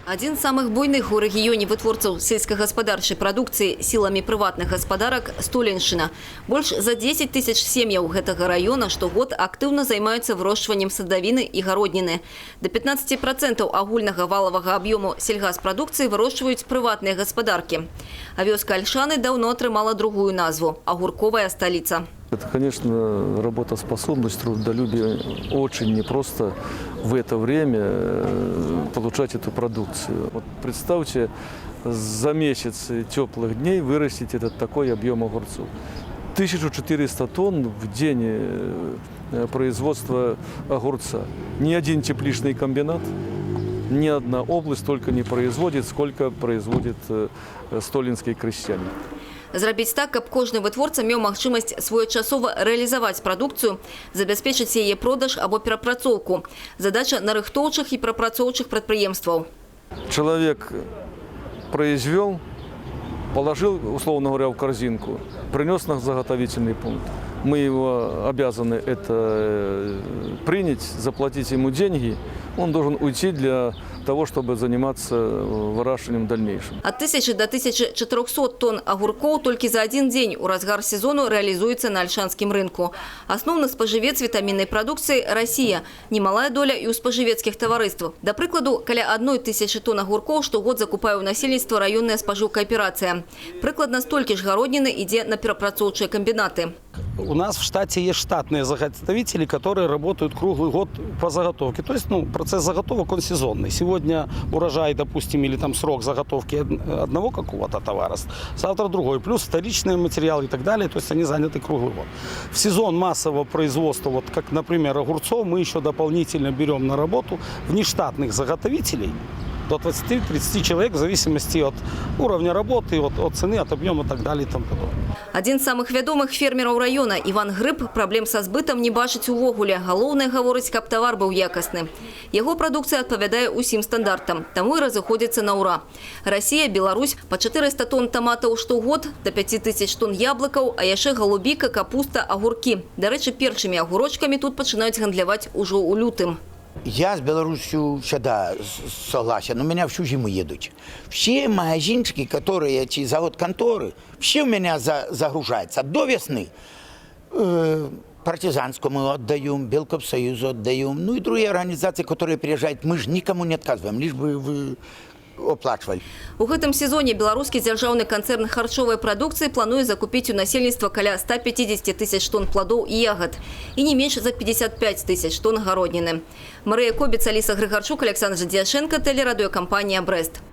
Адзін з самых буйных у рэгіёне вытворцаў сельскагаспадарчай прадукцыі сіламі прыватных гаспадарак — Столеншчына. Больш за 10 тысяч сем'яў гэтага раёна штогод актыўна займаюцца вырошчваннем садавіны і гародніны. Да 15% агульнага валавага аб'ёму сельгаспрадукцыі вырошчваюць прыватныя гаспадаркі. А вёска Альшаны даўно атрымала другую назву — агурковая сталіца. Это, конечно, работоспособность, трудолюбие. Очень непросто в это время получать эту продукцию. Вот представьте, за месяц теплых дней вырастить этот такой объем огурцов. 1400 тонн в день производства огурца. Ни один тепличный комбинат, ни одна область столько не производит, сколько производит столинский крестьянин. Зрабіць так, каб кожны вытворца меў магчымасць своечасова рэалізаваць прадукцыю, забяспечыць яе продаж або перапрацоўку. Задача нарыхтоўчых і перапрацоўчых прадпрыемстваў. Человек произвел, положил, условно говоря, в корзинку, принес на заготовительный пункт. Мы его обязаны это принять, заплатить ему деньги. Он должен уйти для того, чтобы заниматься выращиванием в дальнейшем. Ад 1000 до 1400 тонн агуркоў толькі за адзін дзень у разгар сезону рэалізуецца на альшанскім рынку. Асноўны спажывец вітаміннай прадукцыі — Расія. Немалая доля і ў спажывецкіх таварыстваў. Да прыкладу, каля 1000 тонн агуркоў штогод закупае ў насельніцтва раённая спажыўкааперацыя. Прыкладна столькі ж гародніны ідзе на перапрацоўчыя камбінаты. У нас в штате есть штатные заготовители, которые работают круглый год по заготовке. То есть, ну, процесс заготовок, он сезонный. Сегодня урожай, допустим, или там срок заготовки одного какого-то товара, завтра другой. Плюс вторичные материалы и так далее. То есть они заняты круглый год. В сезон массового производства, вот как, например, огурцов, мы еще дополнительно берем на работу внештатных заготовителей до 20-30 человек в зависимости от уровня работы, от цены, от объема и так далее и тому подобное. Адзін з самых вядомых фермераў раёна Іван Грыб праблем са збытам не бачыць увогуле. Галоўнае, гаворыць, каб тавар быў якасны. Яго прадукцыя адпавядае ўсім стандартам, таму і разыходзіцца на ўра. Расія, Беларусь, па 400 тонн таматаў штогод, да 5000 тонн яблыкаў, а яшчэ галубіка, капуста, агуркі. Дарэчы, першымі агурочкамі тут пачынаюць гандляваць ужо ў лютым. Я с Беларусью всегда согласен. У меня всю зиму едут. Все магазинчики, которые эти заготконторы, все у меня загружаются до весны. Партизанскому отдаем, Белкоопсоюзу отдаем, ну и другие организации, которые приезжают, мы же никому не отказываем, лишь бы вы оплачивали. У гэтым сезоне беларускі дзяржаўны канцэрн харчовай прадукцыі плануе закупіць у насельніцтва каля 150 тысяч тонн пладоў і ягад і не менш за 55 тысяч тонн гародніны. Марыя Кобіц, Аліса Грыгарчук, Аляксандр Дзяшэнка, тэлерадыёкампанія «Брэст».